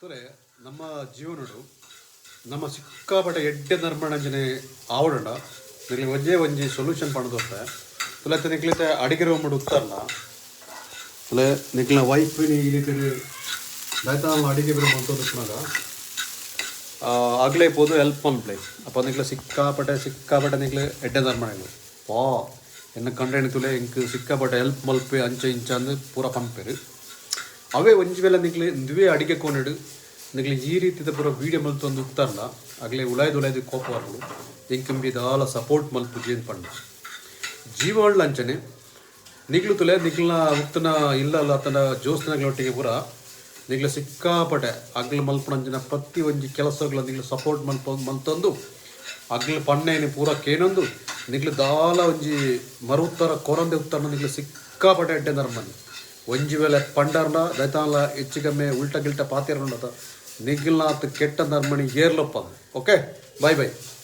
ತೂಲೆ ನಮ್ಮ ಜೀವನಡು ನಮ್ಮ ಸಿಕ್ಕಾಪಟ್ಟೆ ಎಡ್ಡೆ ನರ್ಮಣಂಜನೆ ಆವಡಂಡ ನಿಕ್ಲೆ ಒಂಜೇ ಒಂಜಿ ಸೊಲ್ಯೂಷನ್ ಪಂಡ್ ಕೊರ್ಪೆ. ತುಲೆ ನಿಕ್ಲೆತೆ ಅಡಿಗೆ ರೂಮ್ ಉತ್ತರ್ನ ತುಲೆ ನಿಕ್ಲೆನ ವೈಫ್ ಈ ರೀತಿ ದಾಯ್ತಾನ ಅಡಿಗೆ ಬಿರು ಮಂತೊಂದು ಅಗ್ಲೇ ಪೋದು ಹೆಲ್ಪ್ ಮನ್ಪ್ಲೆ. ಅಪ್ಪ ನಿಕ್ಲೆ ಸಿಕ್ಕಾಪಟ್ಟೆ ಸಿಕ್ಕಾಪಟ್ಟೆ ನಿಕ್ಲೆ ಎಡ್ಡೆ ನರ್ಮಣೆಲು ವಾ ಎನ್ನ ಕಂಡನಿ ತುಲೆ ಎಂಕ್ ಸಿಕ್ಕಾಪಟ್ಟೆ ಹೆಲ್ಪ್ ಮಲ್ಪೆ ಅಂಚ ಇಂಚ ಅಂದ್ ಪೂರ ಪನ್ಪೆರ್. ಅವೇ ಒಂಜಿ ವೇಳೆ ನಿಕ್ಲೆ ಇಂದುವೇ ಅಡಿಗೆ ಕೋನೆಡ್ ನಿಕ್ಲೆ ಈ ರೀತಿದ ಪೂರ ವೀಡಿಯೋ ಮಲ್ತೊಂದು ಉತ್ತರ್ನ ಅಗ್ಲೆ ಉಲಾಯ್ದು ಉಲಾಯ್ದು ಕೋಪ ಬರ್ಪುಂಡು, ಎಂಕ್ ದಾಲ ಸಪೋರ್ಟ್ ಮಲ್ಪುಜಿ ಅಂದ್ ಪಂಡ. ಜೀವನಡ್ಲ ಅಂಚನೆ ನಿಕ್ಲು ತುಲೆ ನಿಕ್ಲ್ನ ಉತ್ತನ ಇಲ್ಲಲ್ಲ ಅತ್ತಂಡ ಜೋಸ್ನಗ್ಲೊಟ್ಟಿಗೆ ಪೂರ ನಿಕ್ಲೆ ಸಿಕ್ಕಾಪಟ್ಟೆ ಅಗ್ಲು ಮಲ್ಪುನಂಚಿನ ಪ್ರತಿ ಒಂಜಿ ಕೆಲಸಗಳ ನಿಕ್ಲು ಸಪೋರ್ಟ್ ಮಲ್ತೊಂದು ಅಗ್ಲು ಪಣ್ಣೆನ್ ಪೂರ ಕೇನೊಂದು ನಿಕ್ಲು ದಾಲ ಒಂಜಿ ಮರು ಉತ್ತರ ಕೊರಂದೆ ಉತ್ತರನ ನಿಕ್ಲು ಸಿಕ್ಕಾಪಟ್ಟೆ ಎಡ್ಡೆ ನರ್ಮನಿ. ಒಂಜಿ ವೇಳೆ ಪಂಡರ್ನ ದೈತಾನ್ಲ ಹೆಚ್ಚು ಕಮ್ಮಿ ಉಲ್ಟ ಗಿಲ್ಟ ಪಾತೆರೊಂಡತ ನಿಗ್ಲ್ನಾತ್ ಕೆಟ್ಟ ನರ್ಮಣಿ ಏರ್ಲೊಪ್ಪಂದು. Okay, bye bye.